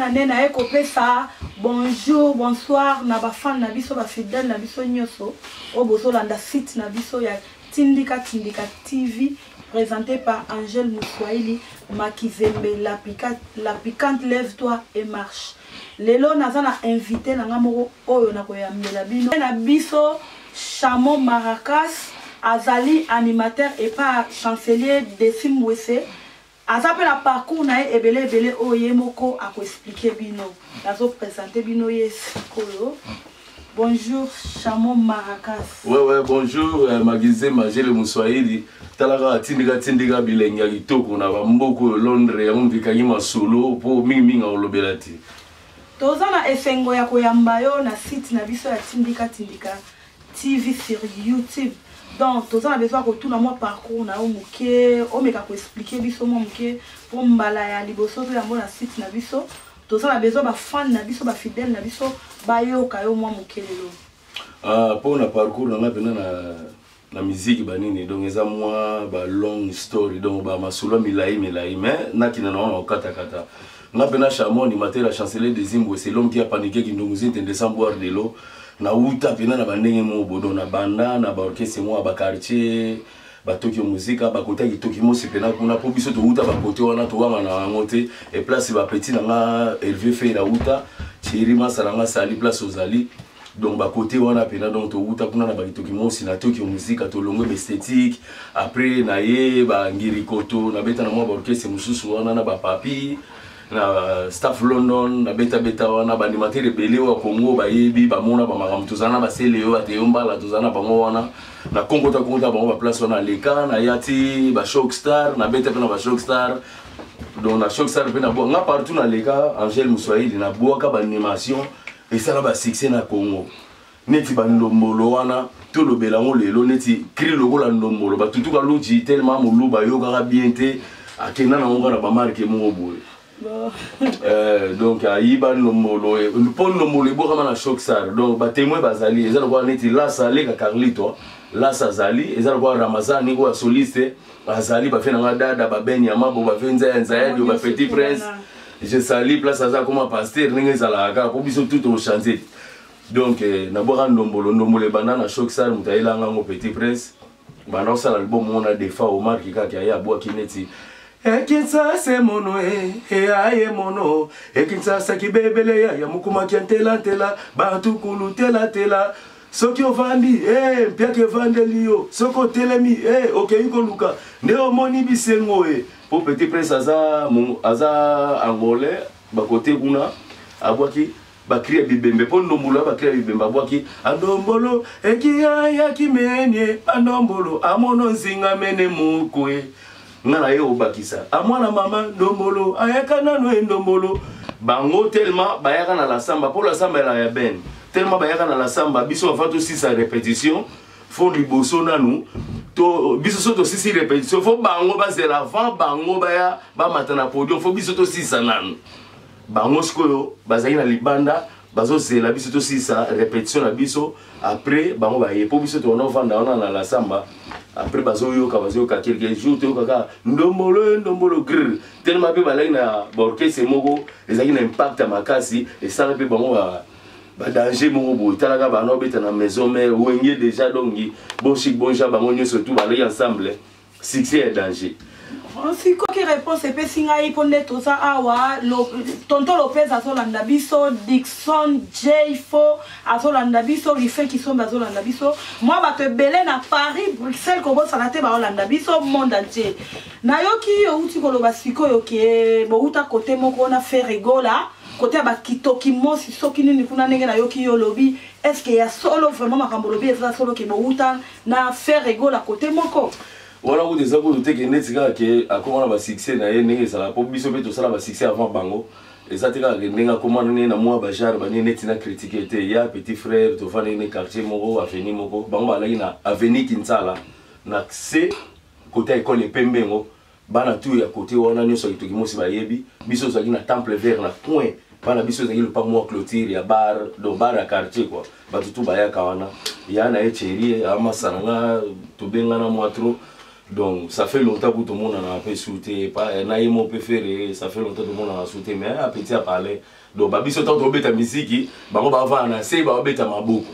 wana nde naye kopesa bonjour, bonsoir na bafan na biso, bafidèle na biso nyonso oyo bozolanda site na biso ya Tindika Tindika TV, présenté par Angèle Mouswahili Makizembe, la piquante. Lève-toi et marche. Lelo naza na invité na nga moko oyo nakoyambela bino na biso, Chamo Maracas. Azali animateur epa chancelier Desi Mbwese. Aza mpe na parcours na ye ebele ebele oyo ye moko akoexpliquer bino. Nazoprésenter bino ye sikoyo. Bonjour, Chamo Maracas. Ouais, bonjour, Magizema, j'ai le Mouswahili. Talaka tindika tindika, bilenge ya kitoko na bamboka oyo Londres, yango moto ekangi masolo mpo mingimingi akolobela te. Toza na esengo ya koyamba yo na site na biso ya Tindika Tindika TV sur YouTube. Donc toza na besoin ya kotuna mwa parcours na yo moke, omeka koexpliquer biso mwa moke, mpo mbala ya liboso toyambo na site na biso. Toza na besoin bafan na biso, bafidèle na biso bayoka yo mwa moke lelo. Ah, mpo na parcours na nga mpena na musique banini, donc eza mwa ba long story, donc bamasolo ya milai milai, mais nakina na wana kokatakata. Nga mpena Chamo, animateur ya chancelier des Imbwe, c'est l'homme qui a paniqué Kindonguzi Ntende sans boire de l'eau. Nauta mpena na bandenge moko bodo, na banda na baorchestre moko ya baquartier, batokyo muzika, bakota kitoki mosi mpena kuna, mpo biso touta bakote wana, towanga na yango te. E place bapetit na nga Hervé Fer auta, Thierry Masa na nga sali place ozali, donc bakote wana mpena. Donc touta kuna na bakitoki mosi na Tokyo muzika, tolongwe baesthétique. Après na ye bangirikoto, nabeta na mwa baorchestre mosusu wana na bapapi na staff London, nabetabeta wana. Baanimateur ebele oyo ya Congo bayebi, bamona bamakambo. Tozala na basele oyo ateyo mbala, tozala na bango wana na konkota konkota bango baplace wana. Aleka naya ti bashock star, nabeta mpe na bashock star. Donc na shock star mpe nabwa nga partout naleka. Angele Moswahili, nabwaka baanimation esala basuccès na Congo, neti bandombolo wana tolobela yango lelo, neti cri lokola ndombolo batutuka luji tellement moluba ayokaka bien te, akenda nango kaka na bamarke moko boye. Donc ayiba ndombolo, mpo ndombolo ebwakama na choc sar. Donc batémoin bazali, eza lokola neti Lasa aleka, Carlito Lasa azali, eza lokola Ramazani oyo asoliste azali, bafe nanga dada babeni ya mabo, bafe Nzaya Nzayadio, bapetit prince, je sali place aza koma pasteur, ndenge ezalaka kaka mpo biso tout tochange. Donc nabwaka ndombolo. Ndombolo ebanda na choc sar, moto ayelanga yango petit prince, banda osala album mona defa Omar kikaki aye abwaki neti ekinsasa emono e eaye mono ekinsasa kibebele ya ya mokumaki ya ntela-ntela batukulu tela-tela. Soki ovandi e mpiaka evandeli yo, soki otelemi e okei koluka nde omoni bisengo e po petit prince aza angolais, bakote kuna abwaki bacri ya bibembe, mpo ndombolo ya bacri ya bibembe abwaki andombolo ekiyayaki menie andombolo amono nzinga mene mokwe. Nga na ye obakisa amwana mama ndombolo ayaka nano e ndombolo. Bango tellement bayaka na la samba, mpo la samba ela ya ben, tellement bayaka na la samba, biso avant tosisa répétition fo liboso nanu to biso so tosisi répétition, fo bango bazela. Avant bango baya bamata na podium, fo biso tosisa nanu. Bango sikoyo bazali na libanda, bazozela biso tosilisa répétition na biso, après bango baye, mpo biso tokona ovanda wana na la samba. Après bazoyoka, bazoyoka quelques jours, toyoka kaka ndombolo, ndombolo grr, tellement mpe balaki na baorchestre moko ezalaki na impact ya makasi, esala mpe bango badanger moko boye. Talaka bana obeta na maison mère Wenge déjà, donc bon chic bon genre, bango nyonso tout balaki ensemble, succès ya danger. Sikoki réponse epesi ngai mpo nde toza awa. Tonto Lopez azolanda biso, Dixon J Fo azolanda biso, Rife Kisombe azolanda biso, mwa bato ebele na Paris, Bruxelles, kobosana te, baolanda biso monde entier. Nayoki outi koloba sikoyo ke bouta kote moko na Ferre Gola, kote ya bakitoki mosi, soki nini kuna. Ndenge nayoki yo olobi, est ce que ya solo vraiment makambo olobi eza solo ke bouta na Ferre Gola kote moko? Wana kutu eza kutu te ke neti kaka ke akoma na basuccès na ye ndenge ezalaka, mpo biso mpe tosala basuccès avant bango. Eza te kaka ke ndenge akoma nini na mwa bajare banini neti na critique te ya petit frère. Tovandi ne quartier moko, avenue moko. Bango bazalaki na avenue Kinsala na c côté ya ekole Epembengo. Bana tu ya côté wana nyonso ya Kitoki mosi bayebi biso. Tozalaki na Temple Vert na coin bana biso, ezalaki lopango mwa clôture ya bar, donc bar ya quartier quoi. Bato tu bayaka wana ya na ye Thierry amasa na nga, tobengana mwa trop. Donc ça fait longtemps ku tomonana mpe su te na ye mo mpe Ferre, ça fait longtemps tomonana su te, mais apeti aparler. Donc babiso ntango tobeta miziki, bango bavanda na se, baobeta maboko.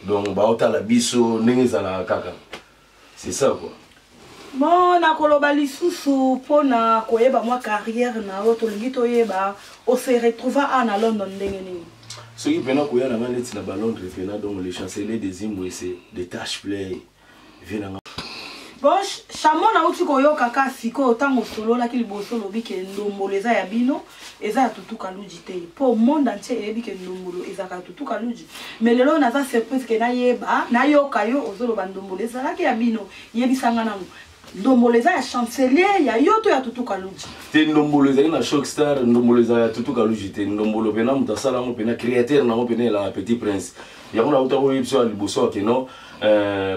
Donc baotala biso ndenge ezalaka kaka, c'est ça quoi. Bon, nakoloba lisusu mpona koyeba mwa carrière na yo, tolingi toyeba ose retrouva a na London ndenge nini? Soki mpena koya na nga neti na balondres mpena, donc le chancelier des Imbwese de Tash Play vie na nga. Bon, Chamo, nauti koyoka ka sikoyo ntango osololaki liboso, olobi ke ndombolo eza ya bino, eza ya Tutu Kaluji te, mpo monde entier eyebi ke ndombolo ezalaka ya Tutu Kaluji. Mais lelo naza surprise ke nayeba, nayoka yo ozoloba ndombolo ezalaki ya bino. Yebisanga nanu, ndombolo eza ya chancelier, ya yo to ya Tutu Kaluji? Te, ndombolo ezali na Choc Star. Ndombolo ezala ya Tutu Kaluji te. Ndombolo mpena moto asala yango mpena, créateur nango mpena elaka Petit Prince. Yango nauta koyebi biso ya liboso akeno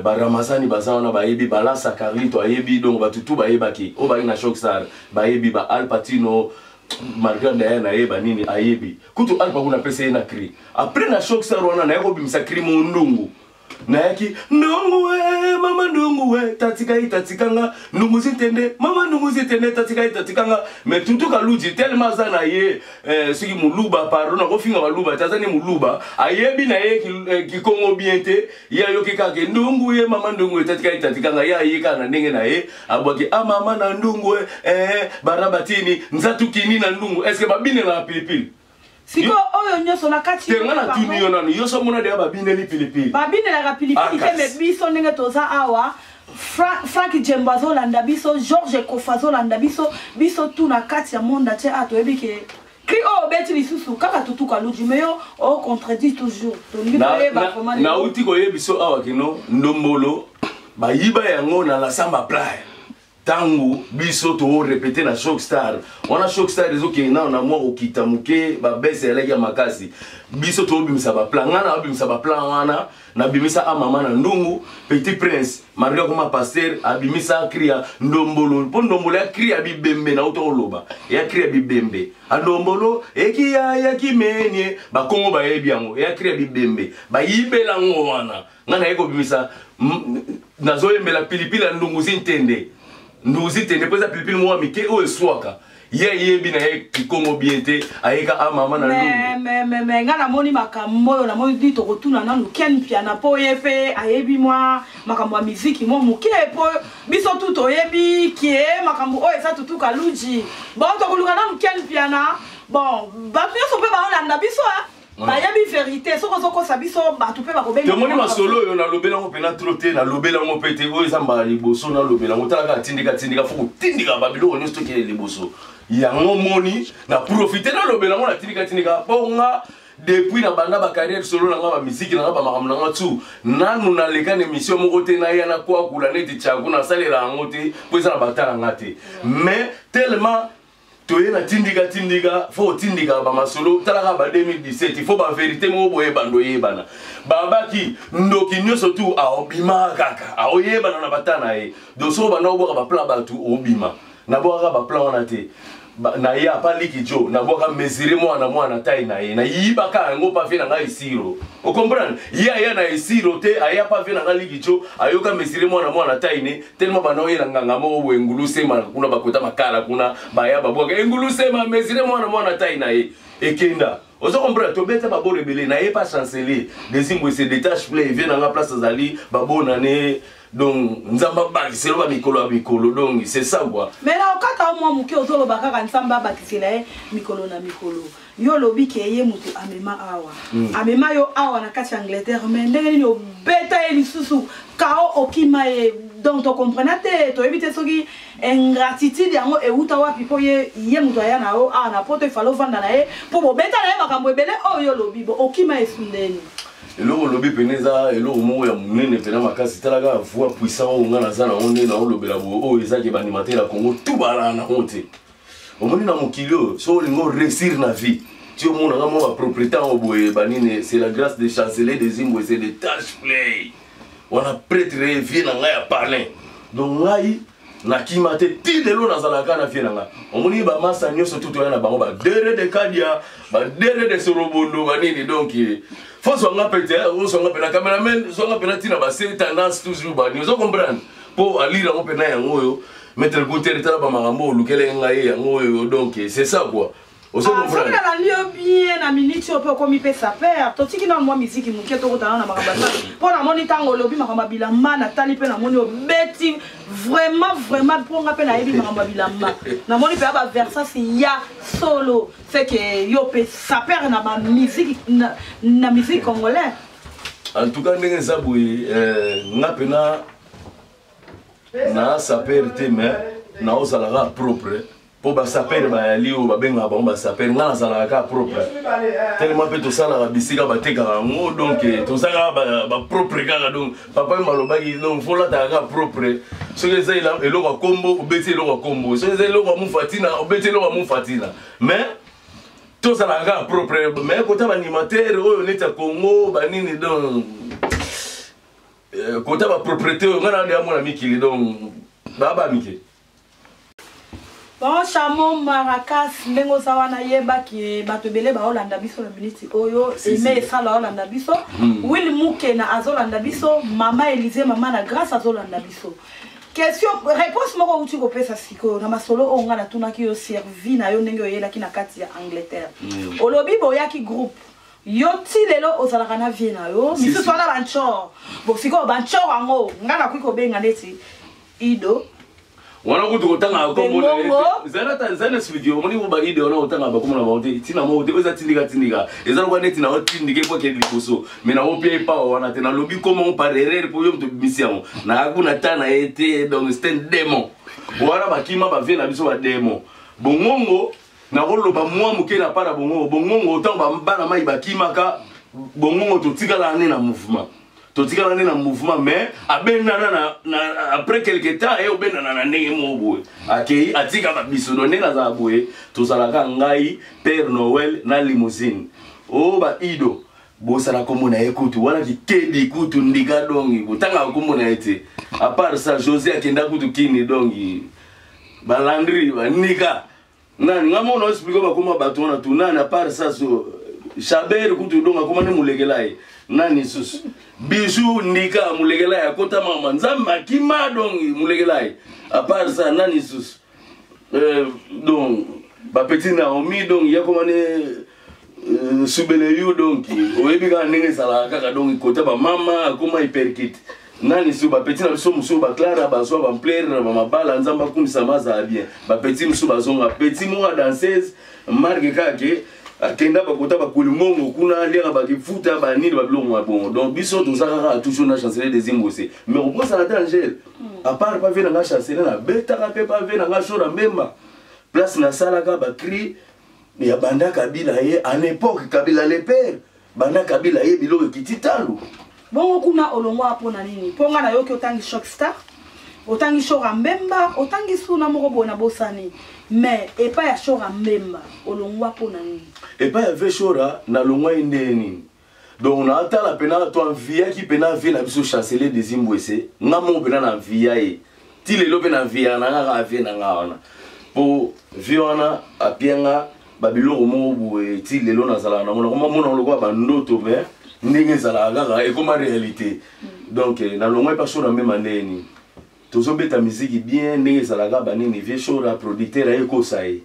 baramazani baza wana, bayebi balasa Carlito ayebi. Donc bato tu bayebaki oyo bayaki na Choc Star, bayebi ba Alpatino malgré ndaya na ye banini, ayebi kutu Alpa kuna apesa ye na cri. Après na Choc Star wana, naye kobimisa cri mondungu, nayaki ndungu we mama, ndungu we tatika ye tatikanga, ndungu zitende mama, ndungu zitende tatika ye tatikanga. Mais Tutu Kaluji, tellement aza na ye soki moluba, pardon, nakofinga baluba te, aza ni moluba, ayebi na ye kikongo bien te. Ye ayoki kaka ndungu ye mama, ndungu ye tatika ye tatikanga, ye aye kaka na ndenge na ye, abwaki a mama na ndungu barabatini nzatukini na ndungu. Est ce que babinelaka pilipili? Sikoyo oyo nyonso na kati Te, nga natuni yo nanu, yo so mona deya babineli pilipili? Babinelaka pilipili te. Me biso ndenge toza awa, Frank Jembo azolanda biso, George Kofa azolanda biso, biso tu na kati ya monde atie a toyebi ke cri oyo obeti lisusu kaka Tutu Kaluji. Mais yo ocontredit toujours, tolingi toyeba vraiment. Nauti koyebi biso awa kino ndombolo bayiba yango na la Samba Playa ntango biso torépéter na Choc Star wana. Choc Star ezokende nano na mwa kokita moke, babese elaki ya makasi. Biso tobimisa baplan, ngai na babimisa baplan wana, nabimisa amama na ndungu. Petit Prince Mario akoma pasteur, abimisa cri ya ndombolo, mpo ndombolo ya cri ya bibembe. Nauta koloba ya cri ya bibembe, andombolo ekiya ya kimenie, bakongo bayebi yango, ya cri ya bibembe bayibela yango wana. Ngai naye kobimisa, nazoyembela pilipili ya ndunguzi ntende, ndunguzi ntende, mpo eza pilipili moko ya mike oyo eswaka. Ye ayebi na ye kikongo bien te, ayeka a mama na ndungu. Me ngai namoni makambo oyo, namoni di tokotuna nanu Ken Mpiana, mpo ye mpe ayebi mwa makambo ya miziki mwa moke, mpo biso tu toyebi kie makambo oyo eza Tutu Kaluji. Bon, tokoluka nanu Ken Mpiana. Bon, bato nyonso mpe baolanda biso bayebi vérité. Soki ozokosa biso, bato mpe bakobenga. Tomoni masolo oyo, nalobelango mpena trop te, nalobelango mpe te. Oyo eza mbala liboso nalobelango. Talaka, atindika tindika, fo kotindika babiloko nyonso tokende liboso. Yango moni na profite nalobelango na tindika tindika, mpo nga depuis na banda bacarrière solo na nga, bamiziki na nga, bamakambo na nga tu, nanu naleka na émission moko te naya na kwakula neti tiaku. Nasalela yango te mpo eza na batala nga te. Mais tellement toye na tindika tindika, fo otindika bamasolo. Talaka ba 2017, fo bavérité moko boye bando oyebana. Babaki ndoki nyonso tu aobima kaka, aoyebana na bata na ye. Donc soko banda obwaka baplan, bato obima. Nabwakaka baplan wana te. Na ye apa liki jo, nabwaka mesure mwana mwana tai na ye, nayibaka yango pa vie na ngai esiro. Ocomprendre? Ye aya na esiro te, aya pa vie na ngai liki jo, ayoka mesure mwana mwana tai ne tellement bana oyela nganga moko boye, engulu sema kuna, bakota makala kuna, baya babwaka engulu sema, mesure mwana mwana tai na ye ekenda. Ozo comprendre? Tobeta babolo ebele na ye pa chancelier desimbo ese détache play vie na nga place azali babonane. Donc Nzambe abakisela bamikolo ya mikolo. Donc c'est ça quoi. Mais na okata mwa moke, ozoloba kaka Nzambe abakisela ye mikolo na mikolo. Yo olobi ke ye moto amema awa, amema yo awa na kati ya Angleterre. Mais ndenge nini obeta ye lisusu kao, okima ye? Donc tocomprena te, toyebi te soki ingratitude yango euta wapi, mpo ye moto aya na yo awa na poto, efale ovanda na ye, mpo bobeta na ye makambo ebele oyo yo olobi bo okima ye sundeni. Eloko olobi pene eza eloko moko ya monene mpena makasi. Talaka voix puissant oyo nga naza nango, nde naolobela boye. Oyo ezaki baanimateur ya Congo tu balaa nango te. Omoni, na mokili oyo, so olingi oréussir na vie, ti omonanga mwa bapropriété yango boye banini, c'est la grâce de chancelier des Imbwe, c'est de Tash Play wana, prêtre vie na ngai ya parlin. Donc ngai nakima te, ti lelo nazalaka na vie na ngai. Omoni, bamasa nyonso tu toya na bango, badere de Kadia, badere de Sorobondo, banini. Donc fo zwanga mpe te, ozwanga mpe na cameraman, zwanga mpe na ntina base tendance toujours bani, ozo comprendre? Mpo alire yango mpe na yango oyo, maître Gunter, tala bamakambo olukele ngai yango oyo. Donc c'est ça quoi. Ozo Ah, soki comprendre? Nalandi yo bien na minute oyo mpe okomi mpe saper. Totiki nano mwa miziki moke, tokotana na makambo ya mpo namoni ntango olobi makambo ya bilamba, natali mpe namoni obeti vraiment vraiment, mpo nga mpe nayebi makambo ya bilamba. Namoni mpe ya baversas ya solo, c'est que yo mpe saper na bamiziki na musique congolais. En tout cas, ndenge eza boye, nga mpena na saper te, mais naozalaka propre, mpo basapeurs bayali oyo babengaka bango basapeurs. Nga nazalaka kaka propre, tellement mpe tosalaka bisika batekaka yango, donc toza kaka bapropre kaka. Donc papa oyo malobaki, donc faut lataka kaka propre. Soki eza eloko ya kombo, obeti eloko ya kombo. Soki eza eloko ya mufatina, obeti eloko ya mufatina. Mais tozalaka kaka propre. Mais kota baanimateur oyo neti ya Congo banini, donc kota bapropreté oyo, ngai na mona mikili, donc baa bamike. Bon, Chamo Maracas, ndenge oza wana, yebaki bato ebele baolanda biso na miniti oyo. Eme esala aolanda biso, Will Mukena azolanda biso, mama Élise, mama na Grâce azolanda biso. Question réponse moko outi kopesa sikoyo na masolo oyo ngai natunaki yo, servi na yo ndenge oyelaki na kati ya Angleterre. Olobi boyaki groupe, yo ti lelo ozalaka na vie na yo. Misusu wana bancor. Bo sikoyo bancor yango ngai nakoki kobenga neti Ido. Wana kutu kotanga kombo na ye ezali na explique. Omoni ko baide wana, kotanga bakombo na bango te, ntina moko te. Oyo eza tindika tindika, eza lokola neti na otindike po akende liboso, mais na opia epawa wana te. Nalobi kombo ngo par erreur, po yo moto obimisi yango. Naka kuna ta na ye te, donc c'est un démon wana. Bakima bavie na biso, badémon bongongo. Nakoloba mwa moke na part ya bongongo. Bongongo, ntango bana mai bakimaka bongongo, totikala ne na mouvement, totikala nde na mouvement, mais abendana na après quelque temps ye obendana na ndenge moko boye, akei atika babiso. Do ndenge nazala boye, tozalaka ngai, Père Noël na Limousine. Oyo baido bosala kombo na ye kutu wana kikedi kutu ndika, dongi kotangaka kombo na ye te. À part ça, José akenda kutu kini, dongi balandri bandika nani nga mona explique bakoma bato wana tu nani. À part ça, so Chaber kutu, donc akoma nde molekela ye nani susu, Bijou ndika molekela ye, akota mama Nzambe akima, donc molekela ye. À part ça, nani susu? Donc bapeti Naomi, donc ye akoma ne subele yo, donc oyebi kaka ndenge ezalaka kaka. Donc kota bamama akoma hyperkite nani so bapeti na biso mosusu, baclara bazwa bamplere na bamabala, Nzambe akumisama, azala bien. Bapeti mosusu bazonga, peti moko ya danseuse marke kaka ke akenda bakota bakolingongo kuna, aliaka bakifuta banini, babiloko ya bongo. Donc biso toza kaka toujours na Chancelier des Imbose. Mais okosala te, Angele, à part pave na nga Chancelier, nabetaka mpe pave na nga Shora Mbemba, place nasalaka bacri ya banda Kabila ye, en époque Kabila le père, banda Kabila ye, biloko ekiti talo. Bongo kuna olongwa mpona nini? Mpo nga nayoki otangi Choc Star, otangi Shora Mbemba, otangi suna moko boye nabosani. Mais epai ya Shora Mbemba olongwa mpona nini? Epai ya ve Shora nalongwa ye ndenge nini? Donc naatala mpena toenviaki mpena vie na biso Chancelier des Imbwese. Nga moko mpena na envia ye ti lelo, mpe na envia na nga kaka vie na nga wana, mpo vie wana apianga babiloko moko boye ti lelo nazalaka nango, nakoma mona lokola bandoto, mais ndenge ezalaka kaka ekoma réalité. Donc nalongwa epa Shora Mbemba ndenge nini? Tozobeta miziki bien ndenge ezalaka banini. Vie Shora, producteur aye kosa ye,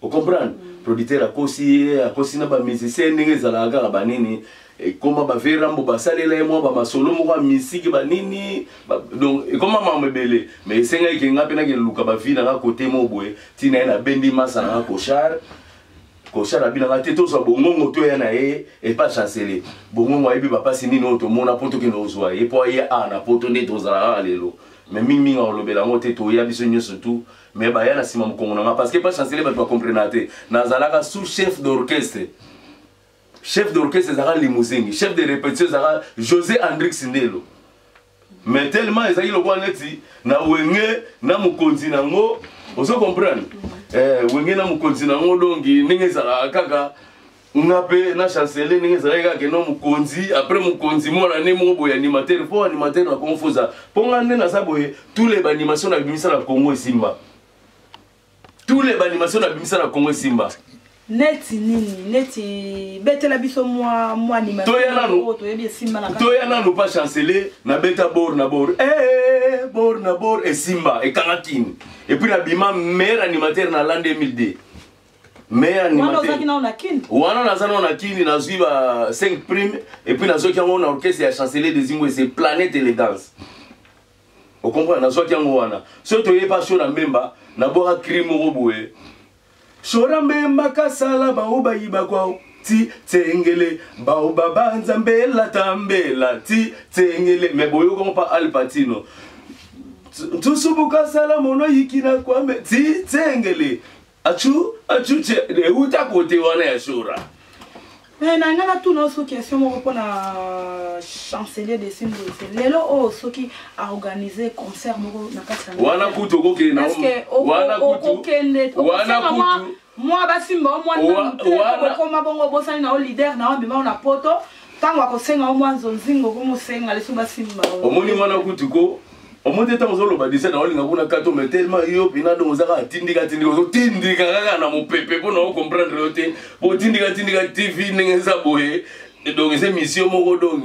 ocomprendre? Producteur akosi ye, akosi na bamusicien ndenge ezalaka kaka banini. Ekoma baverambo basalela ye mwa bamasolo moko ya misiki banini, donc ekoma mambo ebele. Mais esengaki ke nga mpe nakeluka bavi na nga kote mo boye. Ntina ye nabendi masa na nga Kochar. Kochar abi na nga te, tozwa bongongo, toya na ye epa Chancelier. Bongongo ayebi bapasi nini oyo tomona mpo tokende kozwa ye, mpo aye a na poto nde tozala kaka lelo. Mais mingimingi akolobela yango te, toya biso nyonso tu. Mais baya na nsima mokongo na nga, parce que pa Chancelier bato bacomprena te, nazalaka sous chef d'orchestre. Chef d'orchestre ezalaka Limousine, chef de répétition ezalaka José Andrix Ndelo. Mais tellement ezalaki lokola neti na Wenge na mokonzi nango, ozo comprendre? Wenge na mokonzi nango, donc ndenge ezalaka kaka, nga mpe na Chancelier ndenge ezalaki kaka keno mokonzi après mokonzi, mwana nde moko boye animateur, mpo animateur na Congo foza, mpo nga nde naza boye. Tous les baanimation nabimisa na Congo esimba, tous les baanimation nabimisa na Congo esimba. Neti nini? Neti betela biso mwa animation. Toya nanu. Oyo toyebi esimba na kati. Toya nanu pa Chancelier, nabeta bor na bor, bor na bor esimba, ekanga kini. Et puis nabima meilleur animateur na l'an 2002. Meilleur Wana animateur. ozalaki nao na Kini? Wana naza nao na Kini, nazwi ba 5 prime et puis nazwaki yango na orchestre ya Chancelier des Ingwe, c'est Planète Élégance. Ocomprendre, nazwaki yango wana. Soki toyebi show na Mbemba, nabwaka cri moko boye: "Shora Mbemba kasala bao bayiba kwao ti tsengele bao babanza mbela tambela ti tsengele." Mais boyokango mpa Al Pacino: "Ntusubuka sala mono yikina kwame ti tsengele achu achu che." Euta kote wana ya Shora. Mais na ngai natuna oso question moko mpona Chancelier de Simbwese. Lelo oyo, soki aorganize concert moko na kati ya Wana kutu okokende na wana kutu okokende? Wana kutu Mwa basimba o mwa okoma bongo, obosani na o leader na o amema o na Poto. Ntango akosenga o mwa nzonzingo, okomosenga leso basimba o? Omoni, wana kutu ko omoni te. Ntango ozoloba disa na olinga kuna kato, mais tellement yo mpena donc oza kaka tindika tindika, ozotindika kaka na mopepe mpo na ocomprendre yo te. Po Tindika Tindika TV ndenge eza boye, donc eza émission moko, donc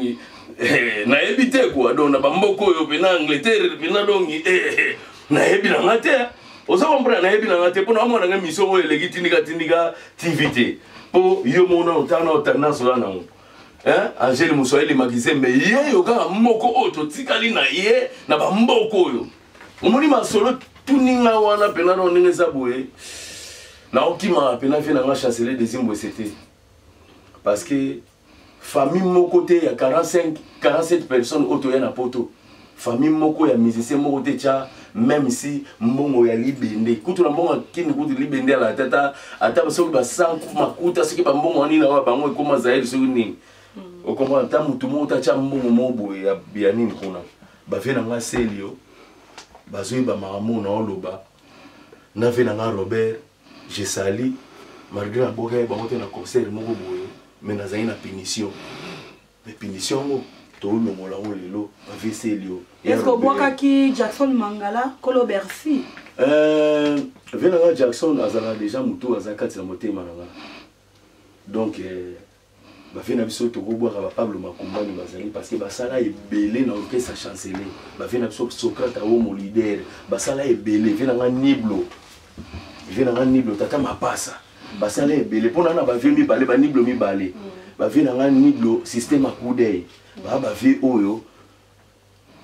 nayebi te quoi. Donc na bamboka oyo mpena Angleterre mpena, donc nayebi nanga te. Oza comprendre, nayebi nanga te mpo na omona nga émission oyo eleki Tindika Tindika TV te. Mpo yo mona otanga na tendance oza nango. Hein? Angele Moswahili Makizembe, ye yo kaka moko oyo totikali na ye na bamboka oyo. Omoni masolo tuninga wana mpena na ndenge eza boye, naokimaka mpena vie nanga Chancelier des Imbwese te, parce que famille moko te ya 45 47 personnes oyo toya na Poto, famille moko ya musicien moko te tya même si mbongo ya libende kutu na mbongo akini kutu libende ala ata ata soki basanku makuta, soki bambongo wana nini awa bango ekóma Zaire, soki nini, okomprendre, ata motu moko tatya mbongo moko boye ya nini kuna. Bavie na nga Selio bazoyeba makambo na oloba na vie na nga Robert. Je sali malgré naboka ye bango te na concert moko boye, mais nazali na punition. Mais punition yango tolongola yango lelo, bavie Selio. Est ce que obwakaki Jackson Mangala kolo Bercy? Vie na nga Jackson azalaka déjà motu aza kati na motema na nga. Donc bavie na biso tokobwaka bapablo Makumbani bazali, parce que basala ebele na orchestre Chancelier. Bavie na biso Socrate Awomo leader, basala ebele. Vie na nga Niblo, vie na nga Niblo tata Mapasa, basala ebele mpona na bavie mibale, baniblo mibale, bavie na nga Niblo système akudei baa bavie oyo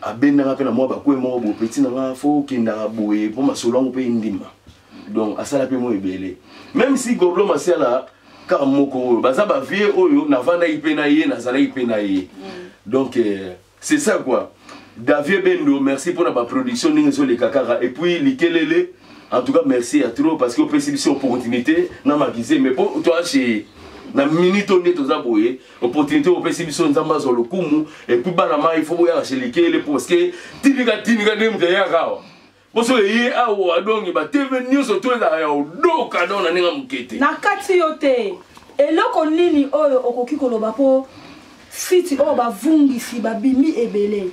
abendanga mpe na mwa bakwe moko boye. Peti na nga fo okendaka boye mpo masolo yango mpe endima. Donc asala mpe mo ebele, même si Goblo Masiala kaka moko oyo baza bavie oyo navandaki mpe na ye, nazalaki mpe na ye. Donc c'est ça quoi. Davier Bendo, merci mpona baproduction ndenge ezoleka kaka. Et puis Likelele, en tout cas merci ya trop, parce que opesi biso opportunité na Makizembe mpo toache na minute oyo nde toza boye. Opportunité opesi biso, Nzambe azwa lokumu. Et puis bana mai, faut boyaka chez Likelele, parce que Tindika Tindika nde moto ayaka awa. Poso eye awa, donc batv nyonso to ezalaka ya odoka, donc na ndenge moke te. Na kati yo te, eloko nini oyo okoki koloba mpo site oyo bavungisi babimi ebele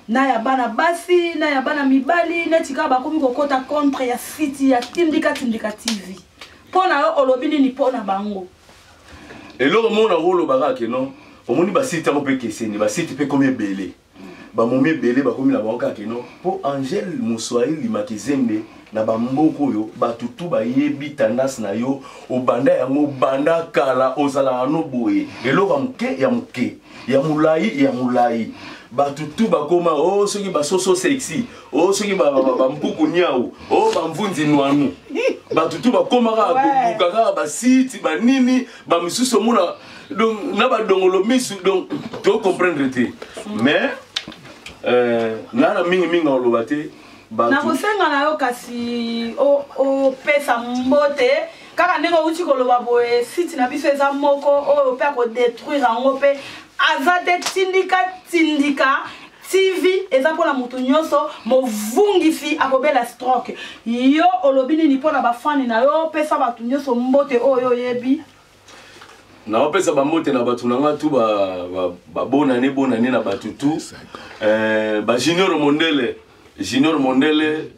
na ya bana basi na ya bana mibali, neti kaka bakomi kokɔta contre ya site ya Tindika Tindika TV? Mpo na yo, olobi nini mpo na bango? Eloko moko nakoloba kaka ke non, omoni basite yango mpe ekeseni, basite mpe ekomi ebele, bamomi ebele bakomi na bango kaka ke non. Mpo Angele Moswahili Makizembe na bamboka oyo, bato tu bayebi tendance na yo, obanda yango banda kala, ozalaka no boye, eloko ya moke ya moke, ya molai ya molai, bato tu bakoma o soki basoso sexy, o soki bampuku niau, o bamvunzi nwanu, bato tu bakoma kaka koluka kaka basite banini bamisusu omona, donc na badongolo misu, donc tocomprendre te. Mais nga na mingimingi oloba te. Nakosenga na yo kasi opesa mbote kaka ndenge outi koloba boye. Site na biso eza moko oyo mpe akodétruire yango mpe aza te. Tindika Tindika TV eza mpona motu nyonso. Movungisi akobela stroke. Yo olobi nini mpona bafani na yo? Pesa bato nyonso mbote oyo oyebi. Naopesa bambote na bato na nga tu babonane, bonane na bato tu, bajunior Mondele, Junior Mondele,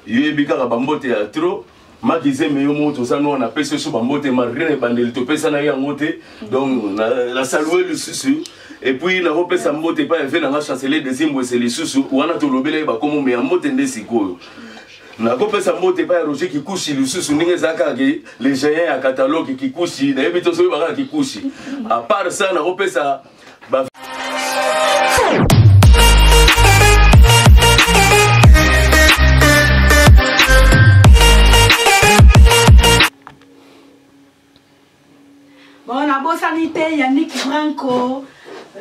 yoyebi kaka bambote ya trop. Makizembe, yo moko toza no, napesi yo so bambote malgré na ebandeli topesa na ye yango te. Donc nasalue lisusu. Et puis nakopesa mbote epai eve nanga Chancelier Desimbwese lisusu wana tolobela ye bakomo me ya mbote nde sikoyo. Nakopesa mbote epai ya Roger Kikushi lisusu ndenge eza kaka ke le géant ya catalogue Kikushi, nayebi te soki bakaka Kikushi. À part ça, nakopesa ba Bon, nabosani te Yannick Franco,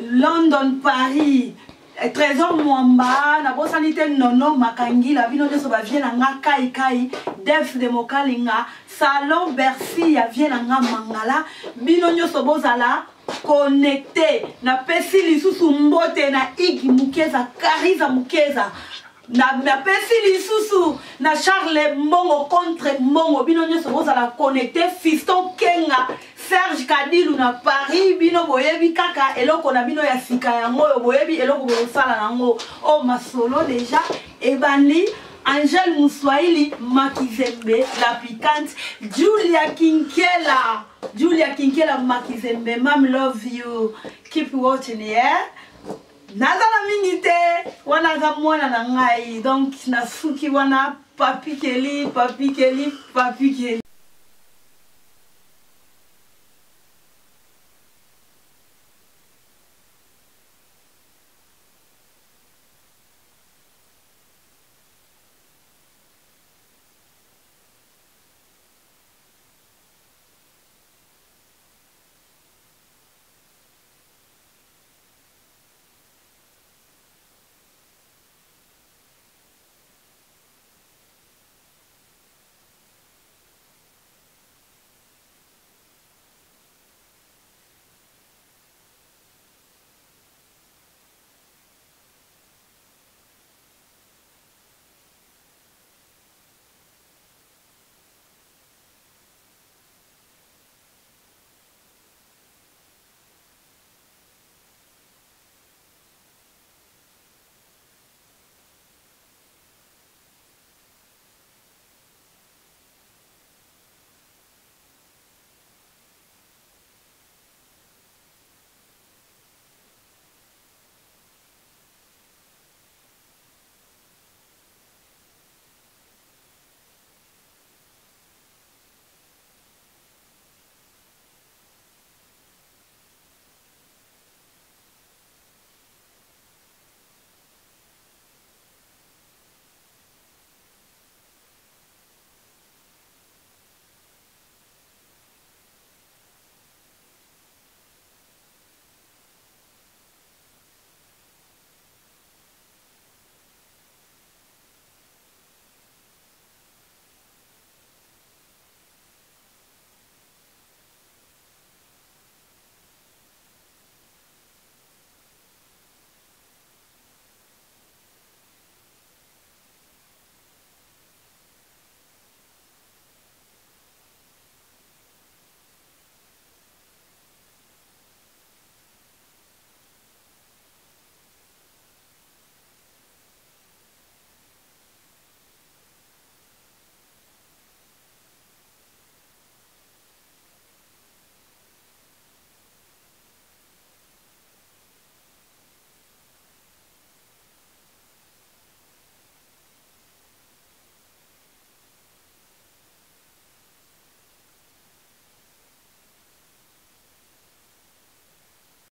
London, Paris, eh, Trésor Mwamba, nabosani te Nono Makangila, bino nyonso ba vie na nga kai kai, Def de Mokalinga, Salon Bercy ya vie na nga Mangala, bino nyonso bozala connecté. Napesi lisusu mbote na Igi Mukeza, Kariza Mukeza. Napesi lisusu na Charles Mbongo contre Mbongo, bino nyonso bozala connecté. Fiston Kenga, Serge Kadilu na Paris, bino boyebi kaka eloko na bino ya sika yango oyo boyebi eloko bokosala nango. O masolo deja ebandi. Angèle Muswahili Makizembe la piquante, Julia Kinkela, Julia Kinkela Makizembe, mom love you, keep watching, yeah. Naza na mingi te, wana aza mwana na ngai, donc nasuki wana. Papi Kelly, Papi Kelly, Papi Kelly.